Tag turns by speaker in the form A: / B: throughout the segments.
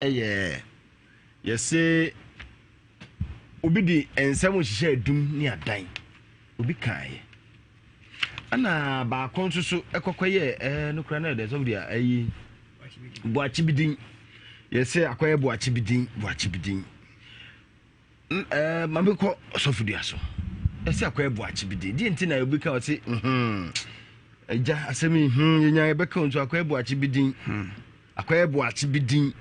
A: Yɛ yɛse obi de nsɛm hyehyɛ adum ne adan obi kaeɛ ɛna baako nso so ɛkɔkɔ yɛ ɛɛ no kura na ɛdɛ sɔfo deɛ ɛyi buakye bi din yɛse akɔyɛ buakye bi din buakye bi din Ɛɛ ma me kɔ ɔsɔfo dua so. Ɛsɛ akɔyɛ boakye bi de. Deɛ nti na obi ka ɔse hmm agya asɛm yi hmm yɛnya yɛbɛka nso akɔyɛ boakye bi din. Hmm. Akɔyɛ boakye bi din.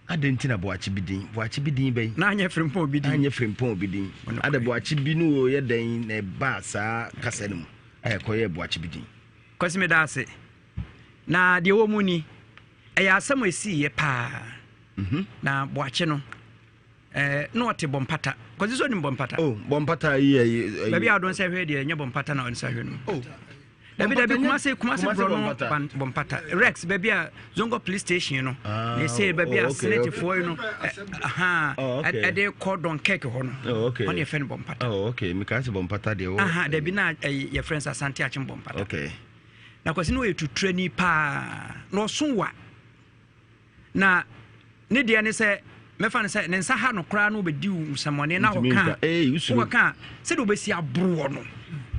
A: Adɛn nti na boakye bi din? Boakye bi din bɛn?
B: Na anyɛ frimpɔn bi din.
A: Anyɛ frimpɔn bi din. Ada boakye bi no yɛ dɛn na ɛbaa saa kasa no mu a ɛkɔyɛ boakye bi din?
B: Kwasi meda ase. Na deɛ wɔ mu ni, ɛyɛ asɛm a ɛsiiɛ paa. Mhm. Na boakye no, Eh, na ɔte bɔmpata. Kɔsi sɛ onim bɔmpata.
A: Oh, bɔmpata yi yɛ.
B: Baabi a ɔdɔn sɛ hwɛ deɛ ɛnyɛ bɔmpata na ɔde nsa hwɛ no. Oh. Dabi dabi kumase kumase borɔ no bɔmpata. Rex baabi a Zongo police station no. Ah, na ɛsɛ baabi a oh, senetefoɔ yi no. Aha. Oh, ɛde kɔ Dunkirk hɔ no.
A: Oh, okay.
B: Ɔne yɛfrɛ no bɔmpata.
A: Oh, okay. Mika sɛ bɔmpata deɛ.
B: Aha, dabi na yɛfrɛ no sɛ Asante Akyem bɔmpata.
A: Okay.
B: Na kwasi no ɔyɛ tuturani paa. Na ɔso wa. Na ne deɛ ne sɛ mɛfa no sɛ ne nsa ha no koraa na ɔbɛdi wo nsɛmmɔne na ɔka wokɔka a sɛdeɛ ɔbɛsi aboroɔ no.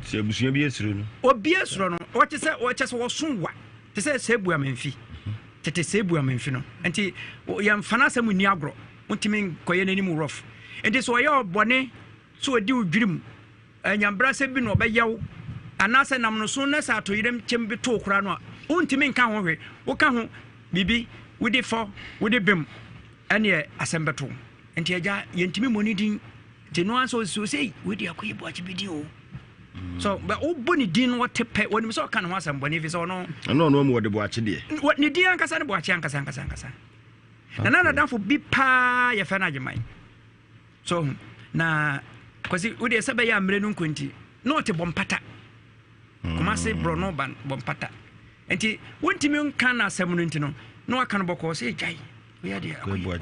A: Sɛ abusua bi asuro no.
B: Obi asuro no ɔte sɛ ɔkyɛ sɛ wɔso wa te sɛ sɛ bu amanfi tete sɛ bu amanfi no nti yɛmfa no asɛm nni agorɔ wontumi nkɔyɛ n'anim rough nti sɛ ɔyɛ ɔbɔne sɛ ɔdi wo dwirim Anyabrasɛ bi na ɔbɛyɛ wo, anaasɛ nam no so na sɛ atoyerɛnkyɛm bi to wo koraa no a, wontumi nka ho hwee. Woka ho biribi, wodi fɔ, wodi bem, ɛneɛ asɛm bɛto wo. Nti agya, yɛntumi mmɔ ne din. Nti no ara sɛ ɔsi ɔsɛ ei, wei deɛ akɔyɛ buakye bi din o. So bɛ wobɔ ne din no ɔte pɛ, wɔnim sɛ ɔka ne ho asɛm bɔne fi sɛ ɔno.
A: Ɛno ɔno amu ɔde buakye deɛ.
B: Ne din ankasa ne buakye ankasa ankasa ankasa. Na na nadamfo bi paa yɛfɛ no Agyeman. So ho na kwasi wo deɛ sɛ bɛyɛ a mmerɛ no nkɔ nti na ɔte bɔ mpata hmm. Kumase borɔ no ba bɔ mpata nti wontumi nka no asɛm no nti no na waka no bɔkɔɔ sɛ gyae woyɛ deɛ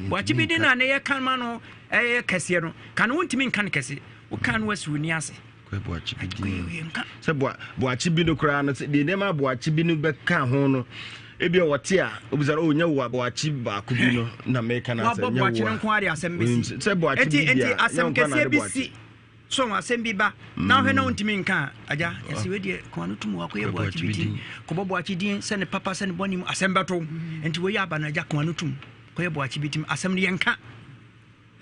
B: boakye bi din a ne yɛ ka ma no ɛyɛ kɛseɛ no ka no wontumi nka no kɛse woka no wasi wo ni ase.
A: Boakye bi din sɛ boakye bi no koraa no deɛ nneɛma boakye bi no bɛka ho no ebi a wɔte a obisa no onyɛ wo boakye baako bi no na meka no asɛ
B: nyɛ wo a nko ara asɛm bi si
A: sɛ boakye bi
B: deɛ asɛm kɛseɛ bi si so asɛm bi ba na wohwɛ na wontumi nka a agya yɛsɛ wei deɛ kɔn no tum wakɔyɛ boakye bi din kɔbɔ boakye din sɛ ne papa sɛ ne bɔne mu asɛm bɛto nti wei aba no agya kɔn no tum kɔyɛ boakye bi tim asɛm no yɛnka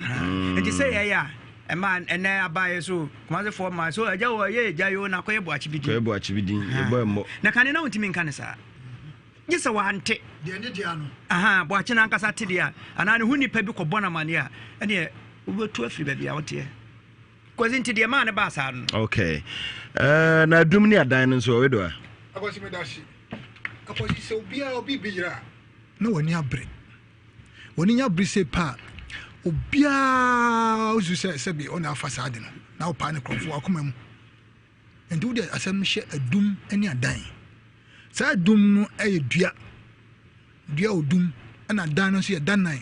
B: Nti sɛ yɛyɛ a ɛma ɛnɛ abaayɛ so kumasefoɔ ma so agya wɔ yɛ agya yoo na akɔyɛ boakye bi din.
A: Kɔyɛ boakye bi din yɛbɔ ɛmmɔ.
B: Na kane na wontumi nka ne saa gye sɛ wante.
C: Deɛ ne deɛ no.
B: Aha boakye no ankasa te deɛ a anaa ne ho nipa bi kɔbɔ no amaneɛ a ɛneɛ wobɛtu afiri baabi a woteɛ. Kwasi nti deɛ maa ne baa saa no.
A: Okay. Uh, na adum ne adan no nso ɔwe do a.
C: Akwasi meda ase. Akwasi sɛ obiara obi bi yera na w'ani abere. W'ani nya bere sei pɛ a, obiara osu sɛ sɛbi ɔna afa saa ade no na wopaa ne korɔmfo w'akoma mu. Nti wode asɛm no hyɛ adum ne adan. Saa adum no yɛ dua, dua odum, ɛna adan no nso yɛ danan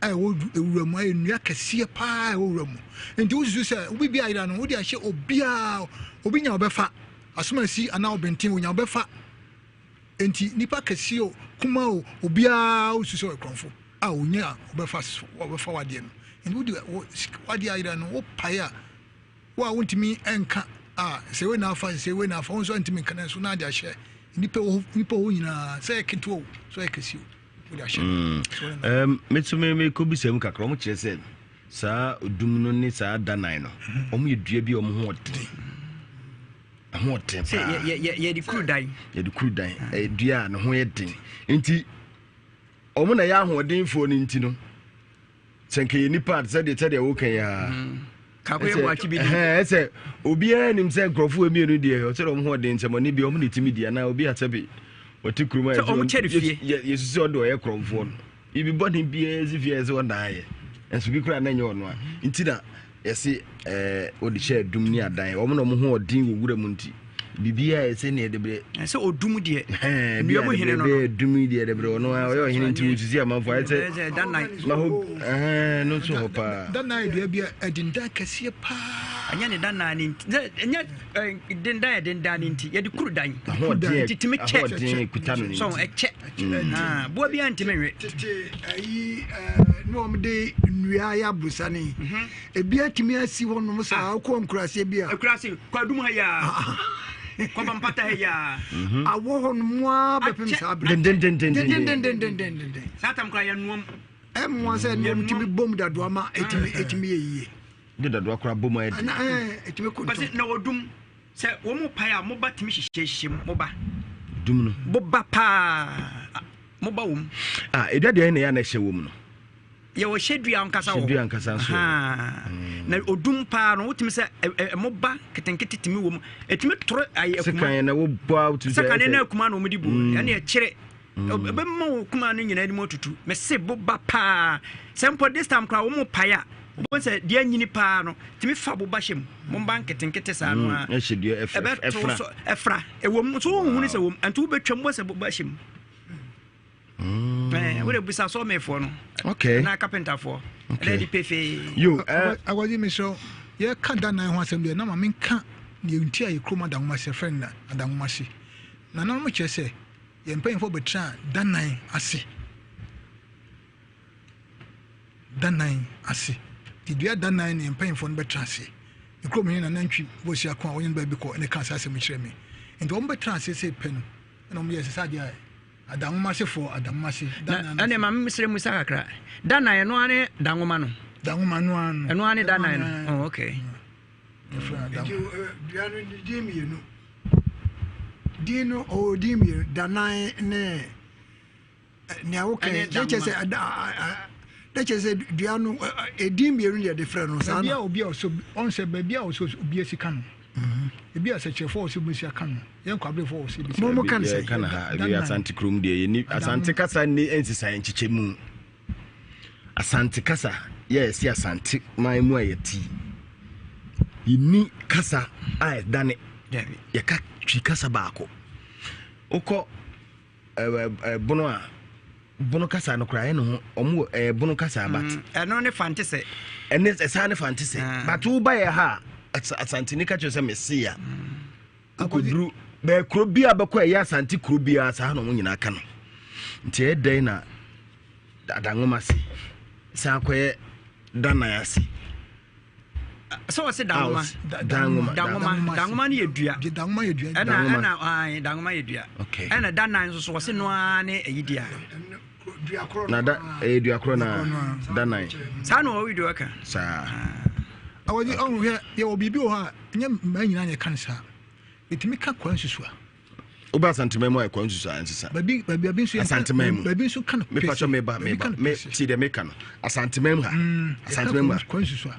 C: a ɛwɔ ewura mu, ɛyɛ nnua kɛseɛ paa ɛwɔ wura mu. Nti wosusu sɛ obi bi ayera no, wode ahyɛ obiara, obi nya ɔbɛfa, asomasi anaa ɔbɛnten onya ɔbɛfa. Enti nipa kɛseɛ o, kumaa o, obiara wosu sɛ ɔyɛ korɔmfo a ɔnya a ɔbɛfa ɔbɛfa wadeɛ no. Enti wode wadeɛ ayera no wopae a wo a wontumi nka a sɛ wei na afa sɛ wei na afa wo nso antumi nka nanso na ade ahyɛ nipa wɔ nipa hɔ nyinaa sɛ ɛyɛ ketewa o sɛ ɛyɛ kɛseɛ o wode ahyɛ.
A: Mm. Um, metumi mekɔbisa mu kakra ɔmo kyerɛ sɛ saa odum no ne saa danan no ɔmo yɛ dua bi a ɔmo ho ɔden. Ɛho ɔden paa.
B: Yɛde kuru dan.
A: Yɛde kuru dan. Ɛyɛ dua a ne ho yɛ den. Nti wɔn na ɛyɛ ahoɔdenfoɔ no nti no sɛ nka yɛ nipa sɛdeɛ sɛdeɛ woka yi ara.
B: Mm.
A: Ɛsɛ obiara nim sɛ nkurɔfoɔ mmienu deɛ ɔsɛ wɔn ho ɔden nsɛmɔne bi wɔn na ɛtumi di anaa obi asɛbe ɔte kurom a yɛsusu ɔde ɔyɛ korɔmfoɔ no biribi bɔne biara si fie a ɛsɛ ɔna ayɛ nso bi koraa na ɛnyɛ ɔno a nti na yɛse ɛɛ wɔde hyɛ adum ne adan wɔn na wɔn ho ɔden wɔ wura mu nti biribiara yɛ sɛ nea ɛde brɛ.
B: Sɛ odum deɛ
A: ɛɛ bi a de brɛ adum yi deɛ de brɛ ɔno a ɔyɛ ɔhene nti wɔsisi amanfo ayɛ sɛ maho ɛɛ no nso hɔ paa.
C: Dannan dua bi a ɛde ndan kɛseɛ paa.
B: Ɛnyɛ ne dannan ne nti, ɛnyɛ dendan yɛ dendan ne nti, yɛde kuru dan. Nti tumi kyɛ. So ɛkyɛ. Mm. Boa bi antumi nwe.
D: Tete ayi ne wɔn de nnua ayɛ abrosane. Mhm. Ebi atumi asi hɔ nom saa ah. wokɔ nkuraseɛ bi a.
B: Nkuraase kɔ adum ha yaa. Ah, ah. Kɔba mpata ha yaa.
D: Mhm. Awɔ hɔ nom a bɛpem saa bere.
B: Dendendendendendenden. Saa tam koraa yɛnoam.
D: Ɛmmoa sɛ nneɛma tumi bom dadoa ma ɛtumi ɛtumi yɛ yie.
A: De dadoa koraa bom ayɛ
D: den. Ɛtumi kontom.
B: Kwasi na wɔdum sɛ wɔn mu pae a moba tumi hyehyɛ hyehyɛ mu moba.
A: Dum no.
B: Boba paa moba wɔm.
A: Ah edwa deɛ na yɛ na ɛhyɛ wɔm no.
B: Yɛwɔ hyɛdua ankasa wɔ hɔ.
A: Hyɛdua ankasa nso.
B: Na odum paa no wotumi sɛ moba ketenkete tumi wɔ mu. Ɛtumi toro ayɛ akuma.
A: Sekan na wobɔ a wotumi sɛ.
B: Sekan na akuma na wɔn de bu. Ɛne ɛkyerɛ. Ɛbɛma wo kuma no nyinaa anim atutu. Mese bo ba paa. Sɛ mpo this time koraa wɔn pae a, wobɛhu sɛ deɛ anyini paa no tumi fa bo ba hyɛ mu. Mo mba nketenkete saa no ara.
A: Ɛhyɛ dua ɛfra.
B: Ɛbɛto so ɛfra. Ɛwɔ mu nso wonhunu sɛ wɔ mu. Nti wobɛtwa mu sɛ bo ba hyɛ mu. Mm. Wode bisa sɔmefoɔ no.
A: Okay.
B: Na carpenterfoɔ.
A: Okay.
B: Ɛdɛ di pefee.
A: Yo.
C: Agwaji mesrɛ yɛka da nan ho asɛm deɛ na ma menka deɛ nti a yɛ kurom adanwomase yɛfrɛ no adanwomase. Nananom kyerɛ sɛ Yɛn mpanyimfoɔ bɛtenaa dannan ase. Dannan ase. Nti dua dannan na yɛn mpanyimfoɔ no bɛtena ase. Me kurom hene Nana Ntwi Bosia ko a ɔnye no baabi kɔ na ɛkaa saa asɛm yi kyerɛɛ me. Nti wɔn bɛtena ase sei pɛ no, ɛna wɔn yɛɛ sɛ saa adeɛ a Adanwoma asefoɔ, Adanwoma ase, dannan
B: ase. Ɛnna maame mesrɛ mu sa kakra. Dannan ɛno ara ne danwoma no.
C: Danwoma ɛno ara no.
B: Ɛno ara ne dannan no. Oh, okay.
D: Nti dua no ne din mmienu. Din no ɔwɔ din mmienu danan ne nea woka yi ne kyerɛ sɛ ne kyerɛ sɛ dua no edin mmienu na yɛde frɛ no saa
C: na. Baabi a obi a ɔsɛ ɔn sɛ baabi a ɔsɛ obi asi ka no mhm. ebi a sɛkyerɛfoɔ ɔsɛ obi asi aka no yɛn kwaberefoɔ ɔsɛ ebi si.
D: Mo mo ka no sɛ.
A: Yɛ ka na ha ebi asante kurom deɛ yɛ ni asante kasa ni nsesa nkyekyɛ mu. Asante kasa yɛ ɛsi Asante man mu a yɛte yi. Yɛnni kasa a ɛdane. Yɛka Twi kasa baako. Wokɔ ɛɛ bono a, bono kasa no koraa ɛne ho ɔmo wɔ ɛɛ bono kasa but.
B: Ɛno ne fante sɛ.
A: Ɛne ɛsaa ne fante sɛ. Ah. But woba yɛ ha a Asanteni ka kyerɛ sɛ mese a. Wokɔduru bɛɛ kuro bi a bɛkɔ ɛyɛ Asante kuro biara saa na ɔmo nyinaa ka no. Nti ɛyɛ dɛn na Adanwoma ase san akɔyɛ Danan ase.
B: Sɛ ɔse Danwoma.
A: Danwoma.
B: Danwoma. Danwoma no yɛ dua.
C: Danwoma yɛ dua.
B: Ɛna ɛna ayi Danwoma yɛ dua.
A: Okay.
B: Ɛna Danan nso so ɔse no ara ne ɛyi dua.
A: Na da ɛyɛ dua korɔ na Danan.
B: Saa na ɔwɔ dua ka.
A: Saa.
C: Awɔde ɔho hwɛ yɛ wɔ biribi wɔ hɔ a nyɛ mmaa nyinaa na ɛka no saa. Yɛtumi ka kwan susua.
A: Woba Asanteman mu a ɛkwan susu a nsesa.
C: Baabi baabi baabi nso
A: Asanteman mu.
C: Baabi nso ka no
A: pese. Mepa meba meba me ti deɛ meka no. Asanteman mu ha. Mm, Asanteman mu ha.
C: Kwan susu a.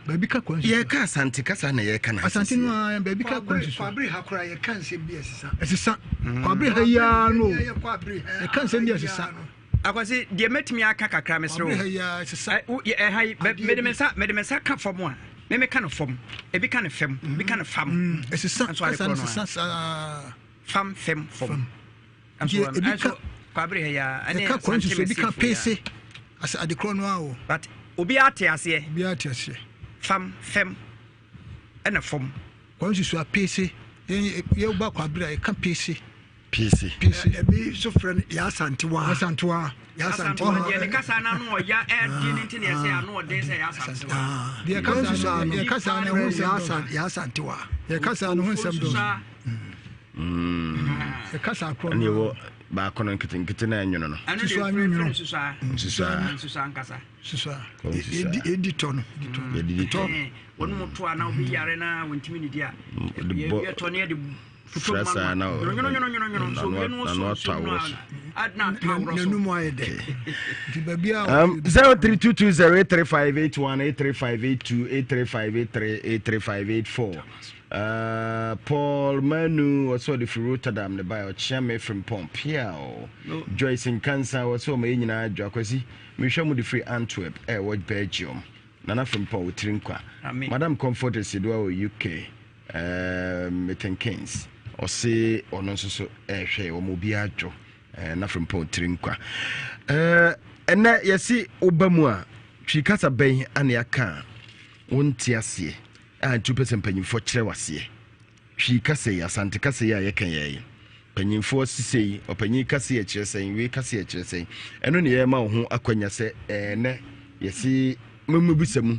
C: Baabi ka kwan susu.
A: Yɛka Asante kasa na yɛka na.
C: Asante no a baabi ka kwan susu.
D: Kwabere ha koraa yɛka nsɛm bi ɛsesa.
C: Ɛsesa. Mm. Kwabere ha yi ara no. Yɛka nsɛm bi ɛsesa.
B: Akwasi deɛ mɛtumi aka kakra mesrɛ wo ɛha yi mede me nsa mede me nsa ka fam a me meka no fam ebi ka no fam ebi ka no fam
C: mm, ɛsesa kasa no sesa saa
B: fam fam fam
C: nti ebi ka
B: kwabere ha yi a ɛne
C: ɛka kwan susu ebi ka pese ase adekorɔ no a o
B: but obiara te aseɛ
C: obiara te aseɛ
B: fam fam ɛna fam
C: kwan susu a pese yɛn yɛ ba kwabere a yɛka pese
A: Piisi.
C: Piisi.
D: Ebi nso frɛ no Yaasantewa.
C: Yaasantewa.
B: Yaasantewa deɛ ne kasa no ano ɔya ɛden ne nti na yɛsɛ ano ɔden sɛ Yaasantewa.
C: Deɛ kasa no deɛ kasa no ho nsɛm dɔɔso.
D: Yaasantewa.
C: Deɛ kasa no ho nsɛm dɔɔso. Yɛ kasa korɔ
A: no. Ɛne ɛwɔ baako no nketenkete na ɛnwono no.
C: Susua nwonwono.
B: Susua.
A: Susua.
B: Susua ankasa.
C: Susua.
D: Yɛdi tɔ no.
A: Yɛdi tɔ.
B: Wɔn mu to a na obi yare na wɔntumi nidi a. Yɛtɔ ne yɛde
A: Fra saa na n'ano atɔ aworɔ so.
D: N'anum ayɛ dɛ.
A: 0322083581 83582 83583 83584 Paul Manu ɔsɛ ɔde firi Rotterdam ne bae ɔkyea me Frimpong piaw Joyce Nkansa ɔsɛ ɔma yɛ nyinaa adwo akwasi mehwɛ mo de firi Antwerp ɛwɔ Belgium Nana Frimpong otiri nkwa Madam Comfort Esidoa wɔ UK Ehm Milton Keynes ɔse ɔno nso so ɛrehwɛ wɔn obiara dwo eh, na frimpɔn tiri nkwa eh, ɛnɛ yɛse woba mu a twi kasa bɛn ane aka a wonte aseɛ. A nti wopɛ sɛ mpanyimfoɔ kyerɛ waseɛ. Twi kasa yi, Asante kasa yi a yɛka yɛ yi, mpanyimfoɔ sise yi, ɔpanyin kasa yi kyerɛ sɛn, wei kasa yi kyerɛ sɛn. Ɛno ne yɛma wo ho akwanya sɛ ɛnɛ yɛse mommɛbisa mu.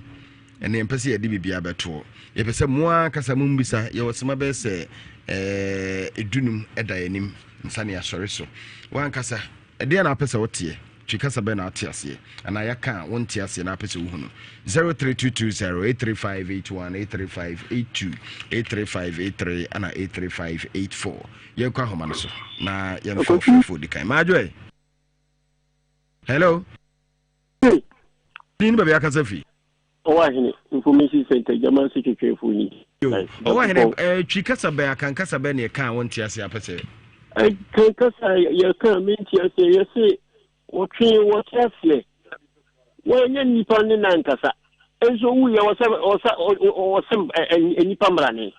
A: Ɛnɛ yɛmpɛ sɛ yɛde biribiara bɛtoɔ. Yɛpɛ sɛ mo ankasa mommisa. Yɛwɔ sema bɛyɛ sɛ 15 ɛda yɛn anim nsa ne yɛasɔre so. Wankasa, ɛdeɛn na apɛ sɛ woteɛ? Twi kasa bɛn na ate aseɛ anaa yɛaka a wonte aseɛ na apɛ sɛ wohu no? 03220 83581 83582 83583 ana 83584. Yɛnkɔ ahoma no so na yɛmfa ɔfrɛfoɔ di kan. Maadwo ɛ? Hello? Din ne baabi akasa fi?
E: Ɔwahene Information Center, German Secretary ni.
A: Ɔwahene, twi kasa bɛn, akan kasa bɛn ne ɛka a wonte aseɛ apɛ sɛ?
E: Kan kasa yɛka a mente aseɛ, yɛse wɔtwe wɔte aseɛ, wɔnyɛ nnipa ne nankasa nso wuyɛ wɔsɛ wɔsɛ wɔsɛ nnipa mmarane.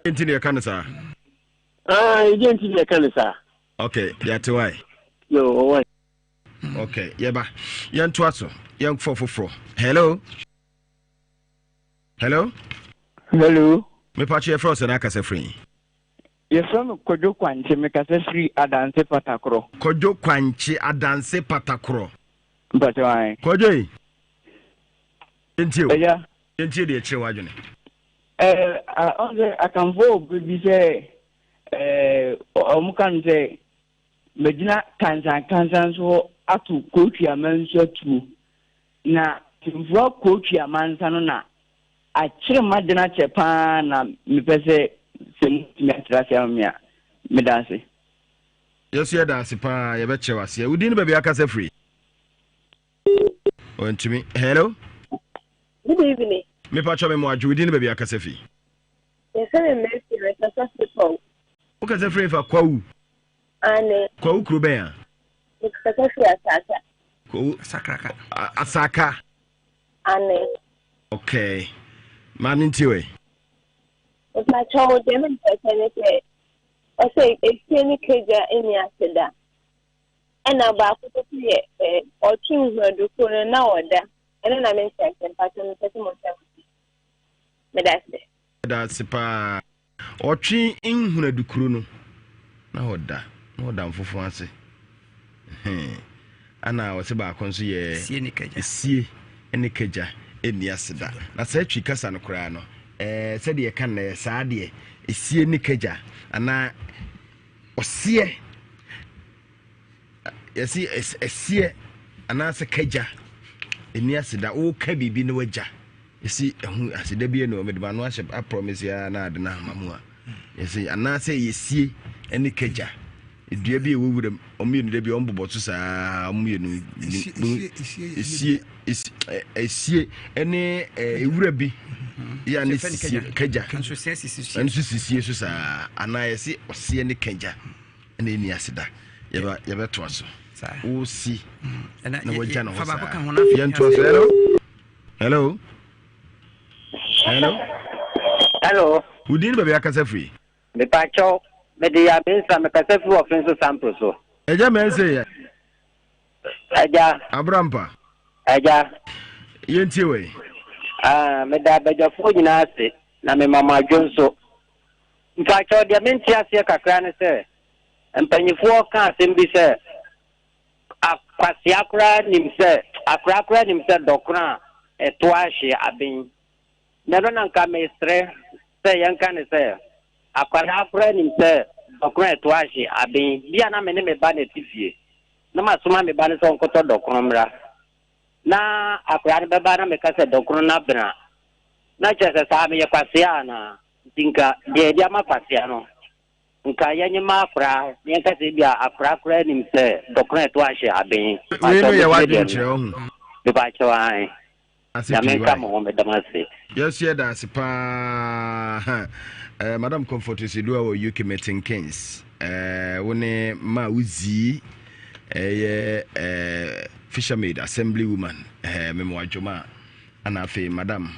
A: Nti ne yɛka no saa?
E: Ah, ɛdeɛ nti ne yɛka no saa.
A: Ok, yɛate wae.
E: Yo, ɔwɔ.
A: Ok, yɛba. Yɛntoa so. Yɛnkɔ foforɔ. Hello? Hello?
F: Hello.
A: Mepatwe yɛfrɛ wo sɛ na akasa firi?
F: Yɛfrɛ me Kwadwo Kwankye, mekasa firi Adanse Patakorɔ.
A: Kwadwo Kwankye, Adanse Patakorɔ.
F: Mpatwe ae.
A: Kwadwo yi, yɛntie o.
F: Ɛya.
A: Yɛntie deɛ ɛkyerɛ w'adwene.
F: Ɛɛ, ɔn sɛ Akanfoɔ wɔ bɛ bi sɛ ɛɛ wɔn ka no sɛ mɛgyina kansankansan so ato kootwi amansu atuo na mfua kootwi amansa no na akyere m'adwene akyɛ paa na mepɛ sɛ sɛ motumi akyerɛ ase ama me a, meda ase.
A: Yɛso yɛda ase paa, yɛbɛkyerɛ wo aseɛ. Wo din ne baabi akasa firi? Ɔntumi. Hello?
G: Good evening.
A: Mepa kyɛ me mo adwo, wo din ne baabi akasa firi?
G: Yɛfrɛ me Mercy, mekasa firi Kwawu.
A: Wokasa firi fa Kwawu?
G: Ane.
A: Kwawu kuro bɛn a?
G: Mekasa firi Asaka.
A: Kwawu
B: Asakraka.
A: Asaka.
G: Ane.
A: Okay. Maame nti wei.
G: Mepakyɛw, deɛ mempɛ sɛ ne sɛ ɔsɛ esie ne kagya nni ase da. Ɛna baako nso so yɛ ɔtwe nhunadufo no na ɔda. Ɛno na mente ase, mpakyɛw mepɛ sɛ mo nkyerɛ me ase. Meda ase.
A: Meda ase paa. Ɔtwe nhunadukuro no na ɔda na ɔda mfofo ase. Ana ɔse baako nso yɛ
B: sie ne kagya.
A: Sie ne kagya ɛnni ase da. Na saa twi kasa no koraa no, ɛɛ sɛdeɛ ɛka no yɛ saa deɛ, esie ne kagya anaa ɔseɛ, yɛsi ɛseɛ anaasɛ kagya ɛnni ase da. Woka biribi na wagya, yɛsi ɛho aseda bi ɛna ɔmɛde ma ano ahyɛ aprɔmisi a na ade no ahoma mu a, yɛsi anaasɛ yɛsie ne kagya. Dua bi a ɛwɔ wuram, wɔn mmienu da bi wɔn bobɔ so saa, wɔn mmienu esie esie ɛne ewura bi yɛ ne sisie kagya ɛnso sisie so saa, anaa yɛsi ɔseɛ ne kagya ɛna ɛni ase da. Yɛbɛ yɛbɛtoa so wosi na wagya ne ho saa, yɛntoa so. Hello, hello, hello,
H: hello.
A: Wodin ne baabi akasa firi?
H: Mepakyɛw, mede Yaa Mensah, mekasa firi Ɔfenso Sampro so.
A: Agya Mensah yɛ.
H: Agya.
A: Abrampa.
H: Agya.
A: Yɛntie wei.
H: Ah, meda abadwafoɔ nyinaa ase, na mema mo adwo nso. Mpakyɛw, deɛ mente aseɛ kakra ne sɛ, mpanyifoɔ ka asɛm bi sɛ, akwasea koraa nim sɛ, akora koraa nim sɛ dɔkono a ɛto ahye aben. Na ɛno na nka mesrɛ sɛ yɛnka no sɛ, akwadaa koraa nim sɛ dɔkono a ɛto ahye aben. Bi a na me ne me ba na ɛte fie, na masoma me ba no sɛ ɔnkɔtɔ dɔkono mmra. Na akwadaa no bɛba na meka sɛ dɔkono no abena a, na kyerɛ sɛ saa meyɛ kwasea anaa? Nti nka deɛ yɛde ama kwasea no, nka yɛnye ma akwadaa na yɛnka sɛ ebia akwadaa koraa nim sɛ dɔkono a ɛto ahye aben.
A: Wei no yɛ w'adwene kyerɛ wo ho.
H: Mepakyɛw ae.
A: Ase
H: Nyame
A: pii
H: nka
A: wai.
H: mo ho, meda mo ase.
A: Yɛnso yɛda ase paa ha. Eh, Madam Comfort Osedua wɔ UK Milton Keynes. Eh, wo ne ma wozii ɛyɛ eh, Fishermaid Assembly Woman eh, memo adwoma ana afei Madam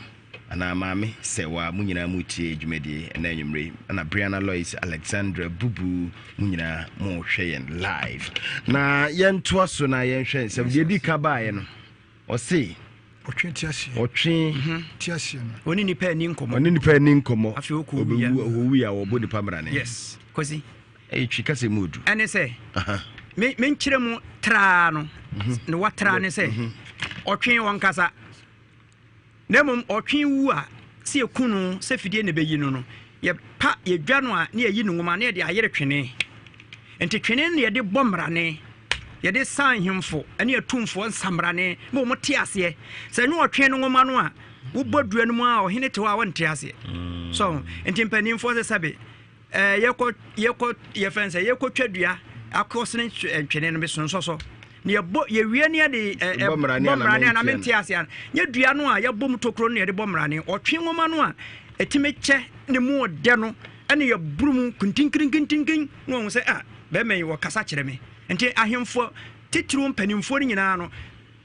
A: anaa maame sɛwa mo nyinaa mo tie dwumadie ɛna anwummere yi ana Brianna Lois Alexandra Bubu mo nyinaa mo hwɛ yɛn live na yɛntoa so na yɛnhwɛ nsɛm deɛ di ka baeɛ no. Ɔse.
D: Ɔtwe te aseɛ.
A: Ɔtwe.
B: Mhm.
D: Te aseɛ no.
B: Ɔne nipa ani nkɔmmɔ.
A: Ɔne nipa ani nkɔmmɔ.
B: Afei ɔkɔ owia.
A: Ɔbɛwu ɔwui a wɔbɔ nipa mmrane.
B: Yes. Kwasi.
A: Ɛyɛ twi kasa mu odu.
B: Ɛne sɛ. Me menkyerɛ mu traa no. Mhm. Ne watraa ne sɛ. Mhm. Ɔtwe ɔnkasa. Na mmom ɔtwe wu a sɛ yɛku no sɛ fidie na ɛbɛyi no no yɛpa yɛdwa no a ne yɛyi no nwoma na yɛde ayere twene. Nti twene na yɛde bɔ mmrane. Yɛde sa ahemfo ne atumfoɔ nsamrane ma wɔn te aseɛ. Sɛ ɛnyɛ ɔtwe no nwoma no a, wobɔ dua no mu a ɔhene te hɔ a wɔnte aseɛ. Mm. So nti mpanimfoɔ sɛ sɛbe ɛɛ yɛkɔ yɛkɔ yɛfɛn sɛ yɛkɔtwa dua akɔsene ntwene no besonsɔ so. Na yɛbɔ yɛwie ne yɛde ɛɛ bɔ mmrane a na mente aseɛ. Nyɛ dua no a yɛbɔ mu tokuro no na yɛde bɔ mmrane. Ɔtwe nwoma no a ɛtumi kyɛ ne mu ɔdɛ no ɛna yɛboro mu kuntinkirinkintinkin na wɔn sɛ ah bɛrima yi wɔkasa kyerɛ me. Nti ahemfo titiriw mpanimfoɔ no nyinaa no,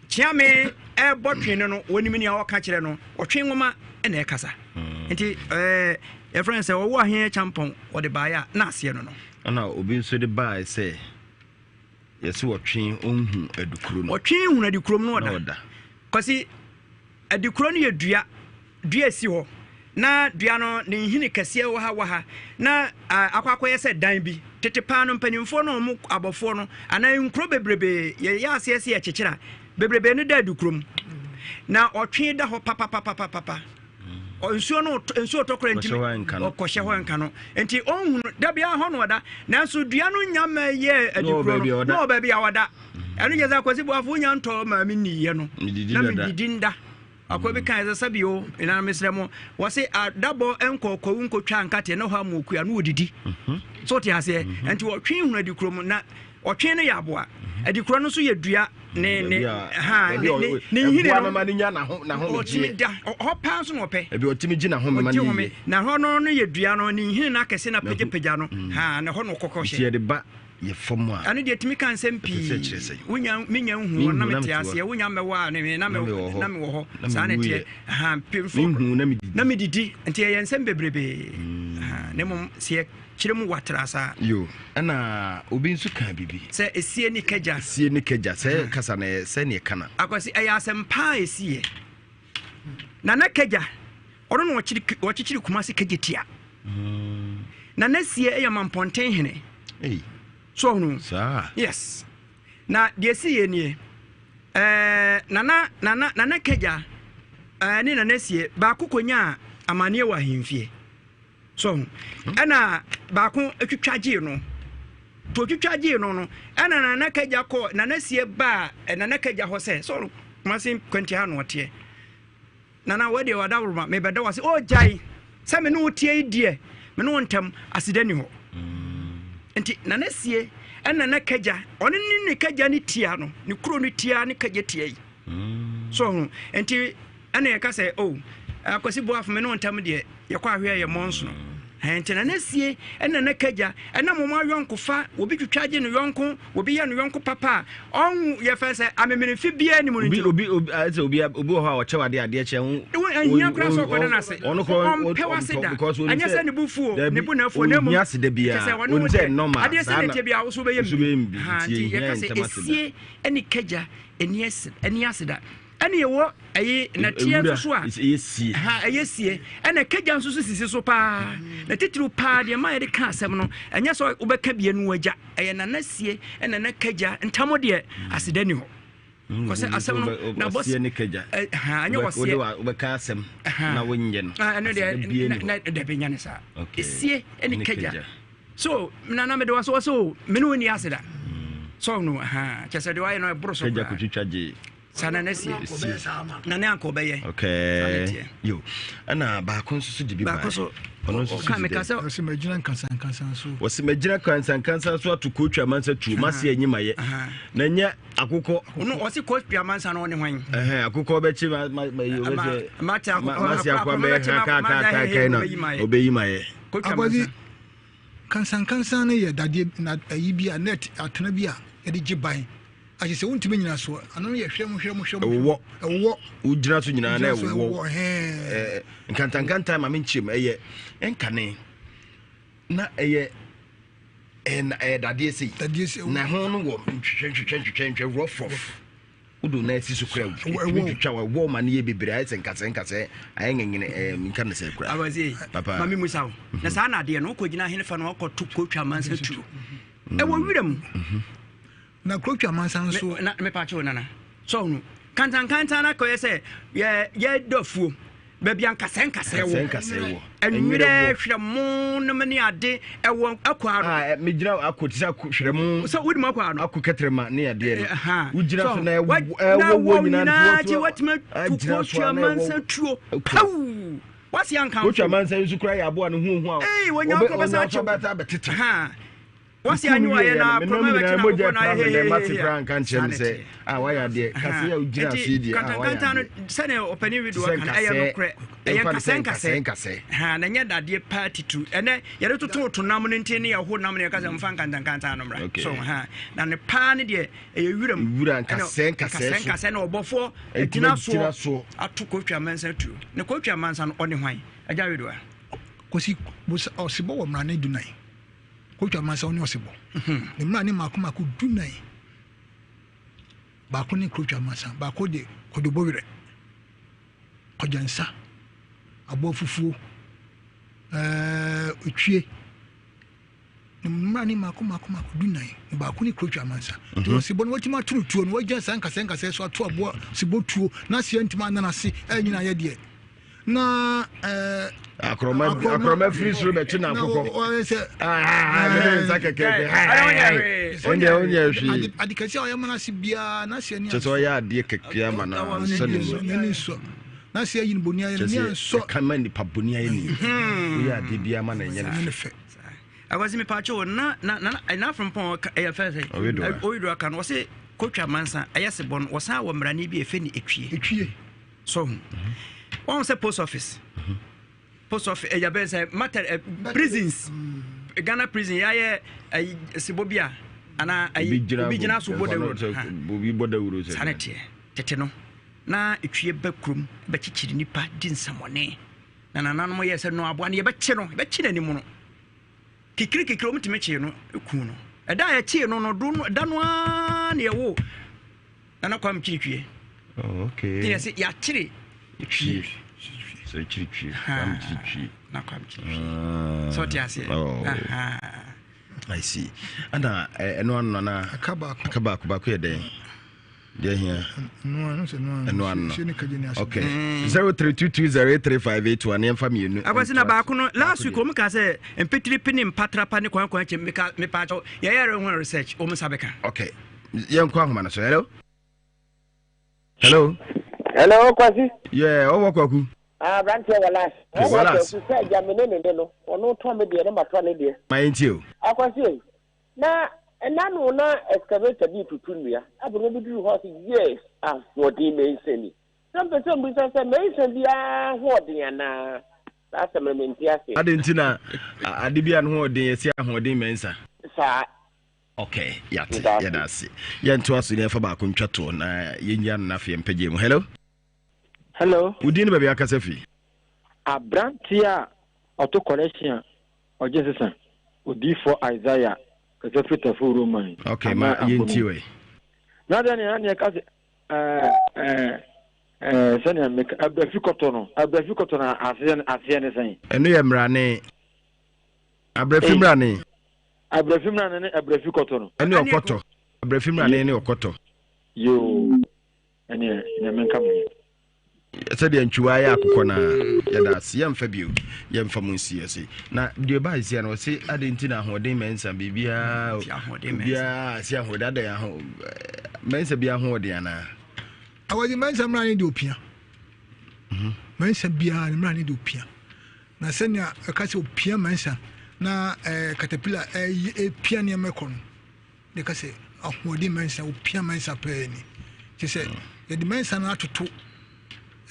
B: Kyeame ɛrebɔ twene no, wɔnim nea ɔka kyerɛ no, ɔtwe nwoma na ɛkasa. Hmm. Nti ɛɛ yɛfrɛ no sɛ ɔwɔ ahe kyampɔn wɔde baeɛ a na aseɛ no no.
A: Ɛna obi nso de baeɛ sɛ yɛsɛ ɔtwe ɔnhu adukuro no.
B: Ɔtwe hunu adukuro no ɔda. Kwasi Adikuro no yɛ dua, dua si hɔ, na dua no ne nhini kɛseɛ wɔ ha wɔ ha, na akɔ akɔyɛ sɛ dan bi. Tete paa no mpanimfoɔ no wɔn abɔfoɔ no anaa nkuro bebrebe yɛyɛ aseɛ sɛ yɛkyekyere a bebrebe no da adikuro mu na ɔtwe da hɔ papapapapapa. Nsuo no nsuo tɔ koraa ntumi ɔkɔhyɛ hɔ nka no nti ɔnhunu da biara hɔ na ɔda nanso dua no nya mma yɛ adikuro no na ɔwɔ baabi a ɔda. Ɛno kyerɛ sɛ Akwasi Boafo wonya ntɔ maa me nniiɛ no na medidi nda. Akwa bi kan sɛ sɛbi o na mesrɛ mo wɔse adabɔ nkɔ kwawu nkɔtwa nkateɛ na hɔ ama okua na wɔdidi. Mhm. So wote aseɛ mhm. nti wɔtwe hunu adikuro mu na ɔtwe no yɛ aboa mhm. adikuro no nso yɛ dua ne ne ha ne ne ne nhini no ɔtumi da hɔ paa nso na ɔpɛ
A: ebi ɔtumi gye n'ahome ma ne yie
B: na hɔ no no yɛ dua no ne nhini no akɛse na pagyapagya no ha na hɔ na ɔkɔkɔ hyɛ
A: nti yɛde ba yɛ fam a.
B: Ɛno deɛ tumi ka nsɛm pii. Wonya menya nhu hɔ na mete aseɛ. Wonya mmɛwɔ a ne na mewɔ hɔ. Saa na ɛteɛ. Mpemfo na medidi. Nti ɛyɛ nsɛm bebrebe. Mm. Na mmom sɛ yɛkyerɛ mu watra saa.
A: Yo, ɛna obi nso ka biribi.
B: Sɛ esie ne kagya.
A: Esie ne kagya. Sɛ kasa na sɛ ne ɛka na.
B: Akwasi ɛyɛ asɛm paa esieɛ. Nana Kagya, ɔno na ɔkyekyere Kumasi Kagya tia. Mm. Nana Sie yɛ Mampɔnten hene.
A: Hey.
B: So ɔhunu?
A: Saa.
B: Yes. Na deɛ si yɛ nie. Ɛɛ Nana Nana Nana Kagya ɛɛ ne Nana Sie baako kɔnyaa amaneɛ wɔ ahemfie. So ho? Ɛna baako twitwa gyee no. To twitwa gyee no no, ɛna Nana Kagya kɔ Nana Sie baa Nana Kagya hɔ sɛ, sɛ Kumasi kwanti ha na ɔteɛ. Nana wɔ deɛ wadaworoma mebɛda wase. O gyae sɛ me ne wo teɛ yi deɛ me ne wo ntam aseda ni hɔ. Nti Nana Sie ɛna Nana Kagya ɔne ne ne Kagya ne tia no ne kuro no tia ne Kagya tia yi. So ho nti ɛna yɛka sɛ o oh, Akwasi Boafo me ne wo ntam deɛ yɛkɔ ahwe a yɛ mmɔnsono. Nti na n'asie ɛna na kagya ɛna mo ayɔnkofa obi twitwa gye no yɔnko obi yɛ no yɔnko papa a ɔnwu yɛfɛ sɛ amemenemfe biara ni mu no nti
A: obi obi ayɛ sɛ obi obi wɔ hɔ a ɔkyɛ wade adeɛ kyɛ ho
B: ɛhia koraa sɛ ɔkɔda no ase
A: ɔno koraa
B: ɔmpɛ wase da ɛnyɛ sɛ ne bo fuo ne bo na afuo na mmom
A: ɔhia ase da biara
B: kyɛ sɛ ɔne wo deɛ adeɛ sɛ ne teɛ biara wo so wobɛyɛ mbi nti yɛka sɛ esie ɛne kagya ɛni ase da Ɛne ɛwɔ ɛyi nɛteɛ nso so a
A: ɛyɛ sie
B: ha ɛyɛ sie ɛna kagya nso so sisi so paa na titiriw paa deɛ ma yɛde ka asɛm no ɛnyɛ sɛ wobɛka bie no agya ɛyɛ nana sie ɛna na kagya ntam deɛ aseda ni hɔ mm, kɔsɛ asɛm no
A: na bɔ sie ne kagya
B: ha ɛnyɛ wɔseɛ
A: wobɛka asɛm na wonyɛ no
B: ɛno deɛ na dabi nya ne saa esie ɛne kagya so nana mede wɔ so wɔ so mene wo ni aseda mm. so no ha kyɛ sɛ deɛ wayɛ no ɛboro so
A: kagya kotwitwa gye
B: saa na na sie na ne anka ɔbɛyɛ
A: okay yo ɛna baako nso so de bi
B: baako so
A: ɔno nso so
B: meka sɛ
D: ɔsɛ magyina nkansankansan so
A: wɔsɛ magyina nkansankansan so ato kootwa amansa tuo mase anyi ma yɛ na nyɛ akokɔ
B: ɔno ɔsɛ kootwa amansa no ɔne hwan
A: ɛhɛn akokɔ bɛkye ma ma ma yi ɔbɛkyɛ
B: mate akokɔ
A: mase akokɔ bɛyɛ ha kaa kaa kaa kaa na ɔbɛyi ma yɛ
B: kootwa
D: amansa
B: amansa
D: kansankansan no yɛ dadeɛ na ayi bi a net atena bi a yɛde gye ban Akyɛ sɛ wontumi nyina so ano no yɛ hwɛm hwɛm hwɛm.
A: Ɛwowɔ.
D: Ɛwowɔ.
A: Wogyina so nyinaa na ɛwowɔ.
D: Ɛɛ
A: nkantankantan ma menkyerɛ mu ɛyɛ nkane na ɛyɛ ɛyɛ dadeɛ sei.
D: Dadeɛ sei.
A: Na ɛho no wɔ ntwehwɛ ntwehwɛ ntwehwɛ ntwehwɛ rough rough. Wode wo nan asi so koraa ɛtumi twitwa wo, ɛwɔ ma no yɛ bebree, ayɛ sɛ nkasɛɛ nkasɛɛ, ayɛ ngenyene, ɛɛ menka no sɛ koraa.
B: Awase,
A: Papa.
B: ma me musa wo. Na saa na adeɛ no, wokɔgyina henefa na wakɔto kurotwa amansa tuo? Ɛwɔ wira mu.
C: Na kurotwa amansa nso.
B: Na mepa kyɛw nana. Sɛ ɔno kantankantan no akɔyɛ sɛ yɛ yɛdɔ afuo baabi a nkasɛɛ nkasɛɛ wɔ.
A: Nkasɛɛ nkasɛɛ wɔ.
B: Nwerɛ hwerɛmo nom ne ade ɛwɔ akɔ ano.
A: Ah, megyina akɔ te sɛ akɔ hwerɛmo.
B: Sɛ wodi mu akɔ ano.
A: Akɔ kɛtɛrɛma ne adeɛ no. Wogyina so na
B: ɛwɔ
A: ɛwɔ
B: nyinaa nti watumi ato kotwa amansa tuo. Pow! Wasi anka.
A: Kotwa amansa nso kura yɛ aboa no hu hu a.
B: Ee, wɔnya akɔ bɛsa akyew.
A: Wɔbɛsa abɛtete.
B: Wɔsi anyi wa yɛ na kuroma bɛ kyina akokɔ na ayɛ hehehe.
A: Mate koraa nka nkyerɛ me sɛ a wayɛ adeɛ kase yɛ wogyina so yi deɛ a wayɛ
B: adeɛ. No sɛdeɛ ɔpanin wi do aka no ɛyɛ nokorɛ ɛyɛ nkasɛ nkasɛ ha na nyɛ dadeɛ paa titiriw ɛnɛ yɛde tototo nam no nti ne yɛho nam no yɛka sɛ mfa nkantankantan no mmra so ha na ne paa ne deɛ ɛyɛ wuram
A: wura nkasɛ nkasɛ
B: nkasɛ na ɔbɔfoɔ gyina soɔ ato kotwa mansa tuo ne kotwa mansa no ɔne hwan agya wi do a
C: kɔsi ɔsebɔ wɔ mmara ne dunan Kotwa mansa ɔne ɔsebɔ. Ne mmara ne mmaako mmaako dunan. Baako ne kurotwa mansa, baako de kɔdobɔ werɛ, kɔgyansa, aboa fufuo, ɛɛ otwie. Ne mmara ne mmaako mmaako mmaako dunan. Ne baako ne kurotwa mansa. Nti mhm. ɔsebɔ no watumi ato no tuo no, wagyina saa nkasɛɛ nkasɛɛ so ato aboa sebɔ tuo na aseɛ ntumi anan ase ɛnyina yɛ deɛ. na ɛɛ.
A: akorɔma akorɔma firi soro bɛkye na akokɔ mene nsa kɛkɛkɛ ɛndeɛ wonyɛ hwee
C: ade kɛse a ɔyɛ ma no ase biara n'ase ani
A: kyɛ sɛ ɔyɛ adeɛ kɛkɛ ama no ansɔ ne mu
C: n'ani nsɔ n'ase ayi no bɔni ayɛ n'ani ansɔ
A: ɛka ma nipa bɔni ayɛ ni woyɛ adeɛ biara ma no ɛnyɛ no
C: fɛ
B: akwasi mi paakye o na na na na afrompɔn ɛyɛ fɛ sɛ oyedo aka no wɔse kotwa mansa ɛyɛ sebɔ no wɔsan wɔ mmarane bi ɛfɛ ne etwie
C: etwie
B: So ho. Wɔn sɛ post office. Post office ɛyɛ bɛn sɛ matter ɛ prisons. Ghana prison yɛayɛ ɛyi sebɔ bi a anaa ɛyi obi gyina so bɔ dawuro.
A: Obi bɔ dawuro sɛ.
B: Saa na teɛ tete no na etwie bɛ kurom bɛkyekyere nipa di nsɛmɔne na nananom yɛ sɛ no aboa no yɛbɛkye no yɛbɛkye n'anim no kikiri kikiri wɔn tumi kyee no ku no ɛda a yɛkyee no no do no ɛda no ara na yɛwo Nana Kwame Kyiri
A: Oh, okay.
B: Ti yɛ sɛ yɛakyere
A: twie. Sɛ kyiri twie. Kwame Kyiri twie.
B: Na Kwame Kyiri twie. Ah. Sɛ ɔte aseɛ.
A: Oh. I see. Ana ɛno ano nana.
C: Aka baako.
A: Aka baako baako yɛ dɛn? Deɛ hia.
C: Ɛno
A: ano. Okay. 0322083581 yɛmfa mmienu.
B: Akwasi na baako no last week wɔn ka sɛ mpitiripi ne mpatrapa ne kwan kwan kyɛm meka mepa yɛyɛ ho research wɔn nsa bɛka.
A: Okay. Yɛnkɔ ahoma no so. Hello. Hello.
I: Hello, Kwasi.
A: Yeah, ɔwɔ Kwaku.
I: Ah, aberanteɛ Wallace.
A: Okay, Wallace.
I: Kwaku sɛ agya me ne ne ne no, ɔno tɔ me deɛ ne ma tɔ ne deɛ.
A: Ma yɛn tie o.
I: Akwasi ei, na ɛna no na excavator bi tutu nnua. Afei no bi duru hɔ sɛ yes, ahoɔden mɛnsa ni. Sɛ mpɛ sɛ mbisa sɛ mɛnsa biara hoɔden anaa? Saa asɛm no mente aseɛ.
A: Ade nti na ade bi a ne ho ɔden yɛsi ahoɔden mɛnsa.
I: Saa.
A: Ok, yɛate, yɛda ase. Yɛntoa so na yɛmfa baako ntwa toɔ na yɛnyia no na afei yɛmpɛgye mu. Hello?
F: Hello?
A: Wo din ne baabi akasa fi?
F: Aberanteɛ a ɔto kɔlɛhyen a ɔgye nsesa, Odiyifoɔ Isaiah kasa firi Tafo Roman
A: Ok, ma
F: anaa
A: yɛntie
F: Abono.
A: wei.
F: Na deɛ nea nea ɛka sɛ ɛɛ ɛɛ ɛɛ sɛnea meka abrafi kɔtɔ no abrafi kɔtɔ no aseɛ aseɛ ne sɛn?
A: Ɛno yɛ mmerane. Abrafi mmerane.
F: Abrafi mmrane ne abrafi kɔtɔ no.
A: Ɛne ɔkɔtɔ. Abrafi mmrane ne ɔkɔtɔ.
F: Yoo, ɛneɛ Nyame nka mo ho.
A: Sɛdeɛ ntwiwa yɛ akokɔ no a, yɛda ase. Yɛmfa bio, yɛmfa mo nsi ase. Na deɛ ɛbaa sia no, ɔse adɛn nti na ahoɔden mɛnsa biribiara, obiara se ahoɔden adɛn aho mɛnsa bi ahoɔden anaa?
C: Awɔde mɛnsa mmra ne deɛ opia. Mɛnsa biara ne mmra ne deɛ opia. Na sɛnea ɛka sɛ opia mɛnsa na ɛɛ katapila ɛyi epia nneɛma kɔ no, de ka sɛ ahoɔden mɛnsa opia mɛnsa pɛɛ ni. Kyerɛ sɛ yɛde mɛnsa no atoto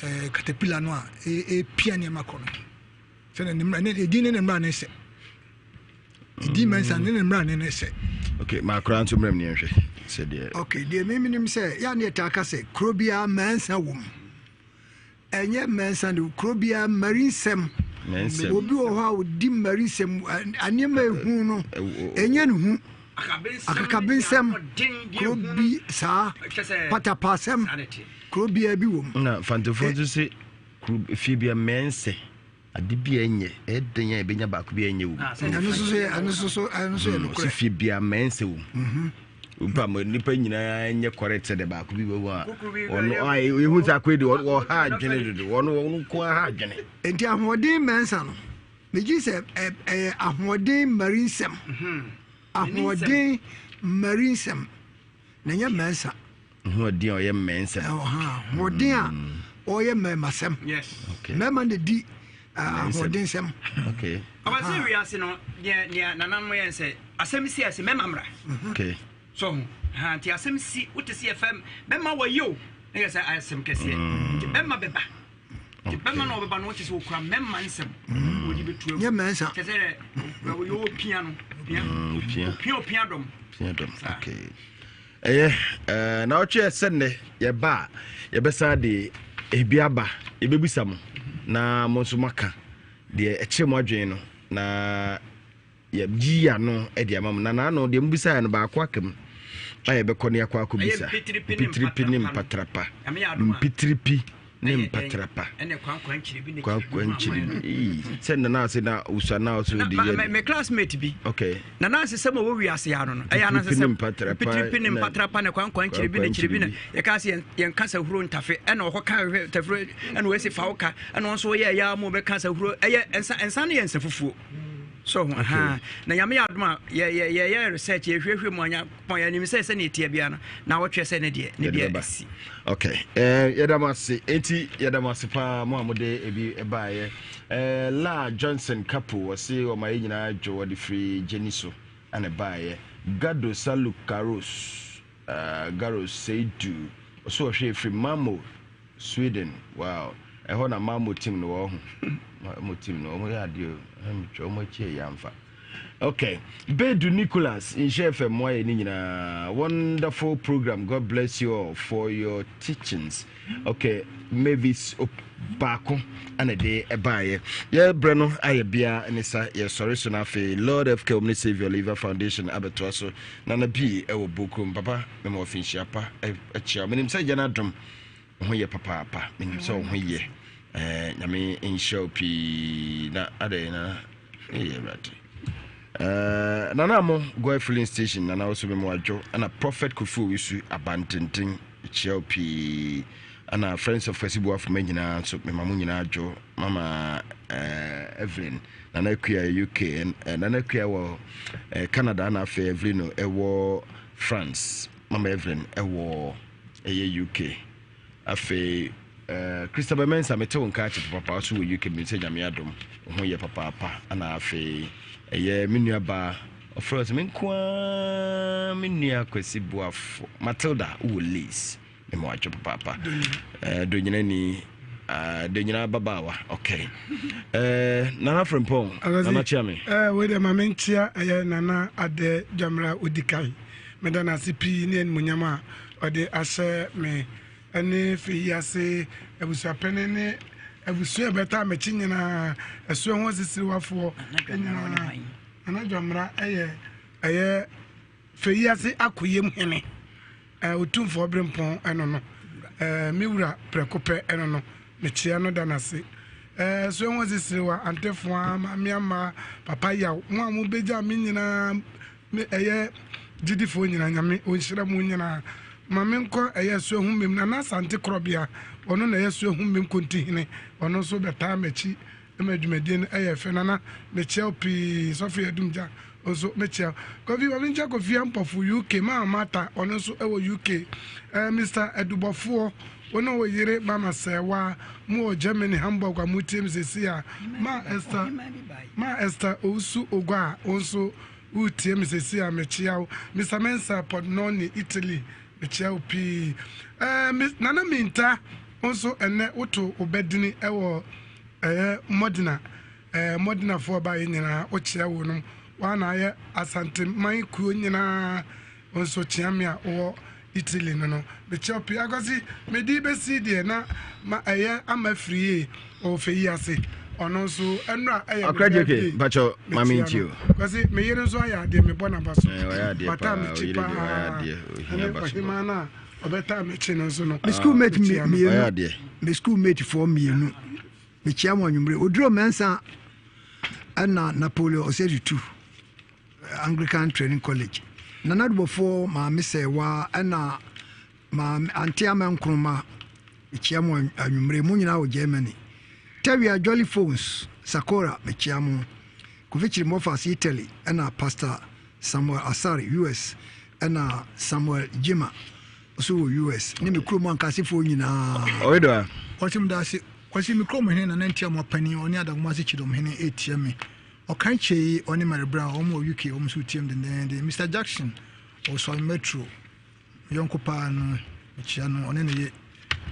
C: ɛɛ katapila no a epia nneɛma kɔ no. Sɛnea ne mmara ne edin ne ne mmara ne sɛ. Edin mɛnsa ne ne mmara ne ne sɛ.
A: Okay, maakora nso mmerɛ mu ne yɛnhwɛ sɛdeɛ.
D: Okay, deɛ memenim sɛ yɛ a ne yɛtaa ka sɛ kuro biara mɛnsa wɔ mu. Ɛnyɛ mmansa de, kuro biara mmarinsɛm. Obi wɔ hɔ a ɔdi mmarinsɛm, nneɛma ehu no, ɛnyɛ ne hu. Akakabensɛm, kuro bi saa, patapaasɛm, kuro biara bi wɔ mu.
A: Na Mfantefoɔ nso se kuro fie bia mmɛnsɛ ade bi a ɛnyɛ ɛyɛ den a ɛbɛnya baako bi a ɛnyɛ wɔ mu.
D: Ah, ɛno nso so yɛ ɛno nso so ɛno nso yɛ hmm, nokorɛ.
A: Fie bia mmɛnsɛ wɔ mu. Mhm. Nipa mo nipa nyinaa nyɛ correct sɛ de baako bi wɔ mu a ɔno a ehu sɛ akɔyɛ de ɔha adwene dodo ɔno ɔno nko ara ha adwene.
D: Nti ahoɔden mmɛnsa no. Megye sɛ ɛyɛ ahoɔden mmarinsɛm. Mhm. Ahoɔden mmarinsɛm na ɛnyɛ mmarisa.
A: Ahoɔden a ɔyɛ mmarinsɛm.
D: Ahoɔden a mm. ɔyɛ mmarimasɛm. Mmarima na di ahoɔdensɛm.
A: Okay.
B: Ɔba sɛ wiase no deɛ deɛ nananom yɛn sɛ asɛm si ase mɛma mmra.
A: Mhm. Okay.
B: So ho ha nti asɛm si wote sɛ yɛfɛ bɛma wɔyɛ o na yɛ sɛ asɛm kɛseɛ mm. nti bɛma bɛba. Nti bɛma na ɔbɛba no wɔkyɛ sɛ ɔkura mmarima nsɛm mm. wɔde bɛtu agu.
D: Nyɛ mmarima.
B: Kyɛ sɛ ɔyɛ ɔpia no pia mm, ɔpia ɔpia dɔm.
A: Pia dɔm okay. Ɛyɛ ɛɛ na ɔtwe sɛ nnɛ yɛba a yɛbɛsan de ebi aba yɛbɛbisa mo na mo nso moaka deɛ ɛkyerɛ mo adwene no na Yɛayi ano de ama mo, na n'ano deɛ mobisaeɛ no baako aka mu a yɛbɛkɔ ne akɔ akɔbisa. Mpitiripi ne mpatrapa. Mpitiripi ne mpatrapa. Kwankwa nkyiri bi. Sɛ nana ase na usua na ɔso di yɛ.
B: Me classmate bi.
A: Okay.
B: Nana ase sɛ mo wɔ wiase ano no. Ɛyɛ anase sɛ mpitiripi ne mpatrapa ne kwankwa nkyiri bi ne kyiri bi na yɛka sɛ yɛn kasa huro ntafe ɛna ɔkɔ ka hwɛ ntafuro ɛna wɔasi fa wo ka ɛna wɔn nso yɛ ɛyɛ amu bɛka sɛ huro ɛyɛ nsa nsa no yɛ nsa fufuo. So ho ahaa na nyame yɛ adom a yɛyɛ research yɛhwehwɛ mu anya pɔn yɛnim sɛ sɛnea ɛteɛ bia no na wɔtwerɛ sɛ ne deɛ ne deɛ asi.
A: Okay eh, yɛda mo ase enti yɛda mo ase paa mo a mode ebi baeɛ eh, la Johnson Kapo wɔse wɔma yɛ nyinaa dwo wɔde firi gyeni so ana baeɛ Gado Saluk Karos uh, Garos Seidu ɔso ɔhwɛ firi Mamo Sweden wow ɛhɔ na Malmo team no wɔ ho Malmo team no wɔn yɛ adeɛ o ɛna wɔn akyi ɛyɛ anfa okay Bedu Nicholas nhyɛ fɛ mo ayɛ ne nyinaa wonderful program God bless you all for your teachings okay Mavis baako ɛna de ɛbaayɛ yɛ brɛ no ayɛ bia ne sa yɛsɔre so no afei Lord FK Omni Savior Liver Foundation abɛtoa so nana pii ɛwɔ Bokurom papa mema ɔfinhyia pa ɛkyia menim sɛ yɛn adom Wo ho yɛ papaapa. Menim sɛ wo ho yɛ. Eh, nyame nhyira wo pii. Na adɛn na ɛyɛ awurade. Eh, nana mo Goy filling station nana wo so me mo adwo. Ana Prophet Kofi Owusu abantenten kyia wo pii. Ana Friends of Kwasi Boafo ma nyinaa nso me ma mo nyinaa adwo. Mama eh, Evelyn nana Akua UK eh, nana Akua wɔ eh, Canada na afei Evelyn no ɛwɔ France. Mama Evelyn ɛwɔ ɛyɛ UK afei eh, Christabel Mensah mete wo nka akye papapa so wɔ UK menim sɛ Nyame adom wo ho yɛ papaapa ana afei ɛyɛ me nua baa ɔfrɛ sɛ me nko ara me nua Kwasi Boafo Matilda wowɔ Leeds me ma wadwo papaapa eh, donyina ni uh, donyina ababaawa okay eh, Nana Frimpong Nana kyea me
J: eh, wei deɛ ma menkyea ɛyɛ Nana Adɛ Dwamra Odikan Meda no ase pii ne animuonyam a ɔde ahyɛ me ne fɛ yi ase abusuapɛne ne abusua a ɛbɛtaa m'akyi nyinaa, ɛsoɛ ho asisiriwafoɔ nyinaa. Nana Dwammra yɛ ɛyɛ fɛ yi ase akoyam hene, Otumfoɔ Berempɔn ɛno no, me wura prɛko pɛ ɛno no, mekyea no da no ase. Ɛsoɛ ho asisiriwa, Antefoa, Maame Ama, Papa Yaw, mo a mobɛgya me nyinaa Me ɛyɛ gyidifoɔ nyinaa Nyame ɔnhyira mo nyinaa Ma me nkɔ ɛyɛ Suahu Mem Nana Asante Korɔbea ɔno na ɛyɛ Suahu Mem Kontihene ɔno nso bɛtaa m'akyi ma dwumadie no ɛyɛ fɛ Nana mekyia wo pii Sɔfo Yadum Gya nso mekyia wo Kofi ma menkyia Kofi Ampɔfo UK Mama Martha ɔno nso ɛwɔ UK eh, Mr Adubɔfoɔ wo ne wo yere Mama Sɛɛwa mo wɔ Germany Hamburg a motie me sɛsi a Ma Esther Ma Esther Owusu Ogua wo nso Woretie me seesei a, mekyea wo. Mister Mensah, Pordenone, Italy, mekyea wo pii. Eh, Miss Nana Minta, wo nso ɛnnɛ woto wo ba dini wɔ ɛyɛ Modena. Eh, Modenafoɔ baeɛ nyinaa, wokyea wɔnom. Woa na ayɛ Asanteman kuo nyinaa, wo nso kyea me a wowɔ Italy no no. Mekyea wo pii. Akwasi, mede bɛsi deɛ na ma ɛyɛ ama afiri yie wɔ fɛ yi ase. Ɔno nso ɛnora ɛyɛ
A: Akra
J: me
A: JK,
J: birthday.
A: mpakyɛw, ma
J: Mekyia
A: mentie
J: no.
A: o.
J: Kwasi, me yere nso ayɛ adeɛ, mebɔ n'aba so.
A: Eh, ɔyɛ adeɛ
J: Wataa
A: paa,
J: m'akyi
A: ɔyere deɛ, ɔyɛ
J: paa.
A: adeɛ, ohia
J: Ɛne
A: aba so bɔ.
J: ɔhemaa no a ɔbɛtaa m'akyi no nso no.
D: Me school mate
J: Mekyia no.
D: mmienu.
A: Ɔyɛ adeɛ.
D: Me school mate foɔ mmienu. Mekyia mo anwummere. Oduro Mensah ɛna Napoleon Osei Tutu Anglican Training College. Nana Adubɔfoɔ Maame Sɛɛwa ɛna Maame Ante Ama Nkrumah. Mekyia mo anwummere. Mo nyinaa wɔ Germany. Tawia Jolly Phones Sakora mekyia mo. Kofi Kyirimɔfas Italy ɛna Pastor Samuel Asare US ɛna Samuel Jima nso wɔ US ne me kurom ankasefoɔ nyinaa.
A: Ɔyedɔ a.
C: Kwasi medase. Kwasi me kurom hene Nana Ntiamoa panin ɔne Adagomaase Kyidɔm hene retia me. Ɔkan Kyei ɔne Mary Brown wɔn wɔ UK wɔn nso retia me dendeenden. Mister Jackson ɔwɔ Suame Metro me yɔnko paa no mekyia no ɔne ne ye.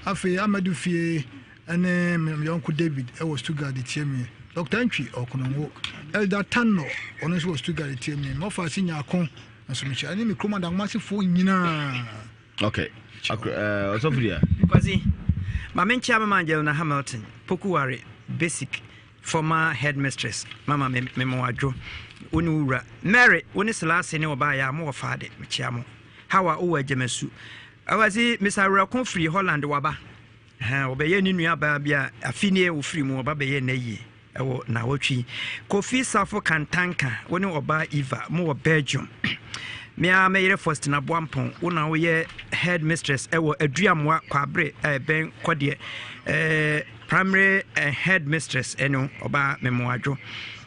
C: Afei Amadu Fie ne me yɔnko David wɔ Stuttgart retie me. Dr. Ntwi ɔwɔ Konongo. Elder Tanno ɔno nso wɔ Stuttgart retie me. Mɔfaase Nyarko nso mekyia ne me kurom Adagomasefoɔ nyinaa.
A: Okay. Ɔsɔfo deɛ.
B: Kwasi, ma menkyia Mama Angelina Hamilton, Pokuware Basic former headmistress. Mama me me mo adwo. Wo ne wo wura. Mary, wo ne Selase ne ɔbaa yɛ a mo wɔ faade. Mekyia mo. Hawa wowɔ agyamasu. Awasi, Mr. Awurako firi Holland waba. Ɛhɛn, ɔbɛyɛ ne nua baa bi a afi nie ofiri mu ɔba bɛyɛ n'ayie ɛwɔ naawɔtwe yi. Kofi Safo Kantanka, wo ne ɔbaa Eva, mo wɔ Belgium. Me ara me yere Faustina Boampɔn, wo na woyɛ head mistress ɛwɔ Aduamoa Kwabre a ɛbɛn Kɔdeɛ. Eh, primary eh, head mistress ɛno ɔbaa Memoadwo.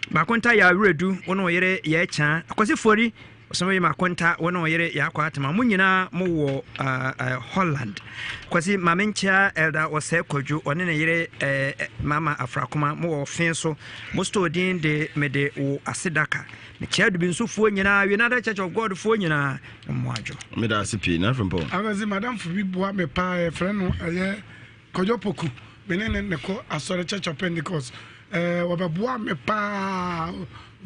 B: Bakonta yɛ awerɛdu, wo ne wo yere yɛ kyaa. Akwasi Fori, Ɔsɔfo Yema Akonta, wo ne wo yere Yaakɔ Atema, mo nyinaa mo wɔ uh, Holland. Kwasi Maame Nkyea Elder Ɔsɛe Kwadwo, ɔne ne yere uh, Mama Afrakoma, mo wɔ ɔfe so. Mo store din de mede wo asedaka. Mekyea Dubinsofoɔ nyinaa, United Church of God foɔ nyinaa, mo adwo.
A: Meda ase pii, na afei
J: Afei madamfo bi boa me paa, yɛfrɛ no ɛyɛ Kwadwo Poku, me ne no na ɛkɔ asɔre Church of Pentecost. Ɛɛ wɔbɛboa me paa,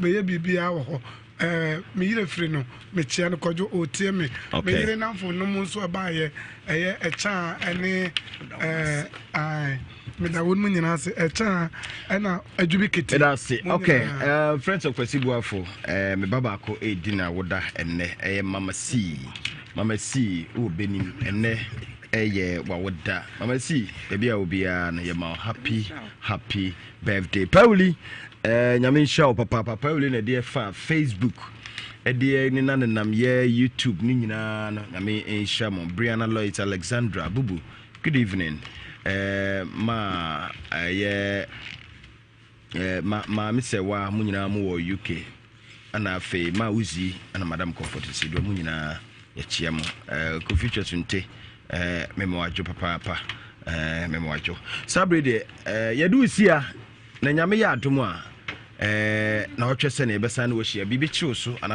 J: bɛyɛ biribiara wɔ hɔ. Ɛɛ me yere firi no, mekyia no Kwadwo, ɔretie me. Me yere namfo nom nso ɛbaayɛ, ɛyɛ ɛkyaa ɛne ɛɛ ae. Meda wɔn mu nyinaa ase, ɛkyaa ɛna adwubi kete.
A: Meda ase. Okay, uh, Friends of Kwasi Buafo, uh, me ba baako ɛredi na woda ɛnnɛ, ɛyɛ Mama C. Mama C wɔ Benin ɛnnɛ. Ɛyɛ wawoda mama si baabi a obiara no yɛma wo happy happy birthday Pauli eh, nyame nhyira wo papaapa Pauli na ɛdeɛ fa Facebook ɛdeɛ ne na nenam yɛ YouTube ne nyinaa no nyame nhyira mo Brianna Lloyd Alexandra Bubu good evening eh, ma ɛyɛ eh, Eh, ma maame sɛ wa mo nyinaa mo wɔ UK ɛna afei ma Uzi ɛna Madam Comfort Nsidua mo nyinaa yɛkyia mo. Eh, Kofi Twɛsunte eh, mema wadwo papaapa eh, mema wadwo. Saa bere deɛ eh, yɛde wo si a na nyame yɛ adom a eh, na ɔtwɛ sɛ ne yɛbɛsan ne wahyia biribi kyew so anaa.